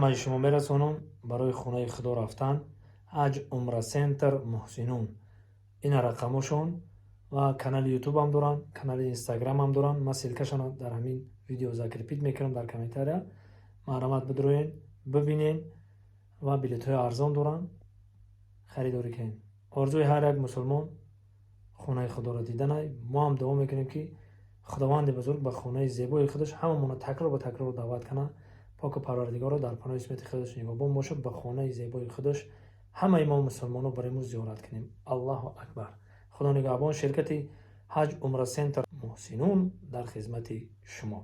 Ҳамаи шумо мерасонам барои хонаи Худо рафтан. Ҳаҷ Умра Центр Муҳсинун, ина рақамошон ва канали Ютубам доранд, канали Инстаграмам доранд. Ман ссылкашонро дар ҳамин видео закрепить мекунам дар комментария. Марҳамат, бидроен, бибинен ва билетҳои арзон доранд, харидорӣ кунед. Орзуи ҳар як мусулмон хонаи Худоро диданай. Мо ҳам дуо мекунем, ки Худованди бузург ба хонаи зебои худаш ҳамамонро такрор ба такрор даъват кунад. Поку Парвардигоро дар паноҳи исмати худаш нигаҳбон бошад. Ба хонаи зебои худаш ҳамаи мо мусулмоно барои мо зиёрат кунем. Аллоҳу акбар! Худо нигаҳбон. Ширкати Ҳаҷ Умра Центр Муҳсинун дар хизмати шумо.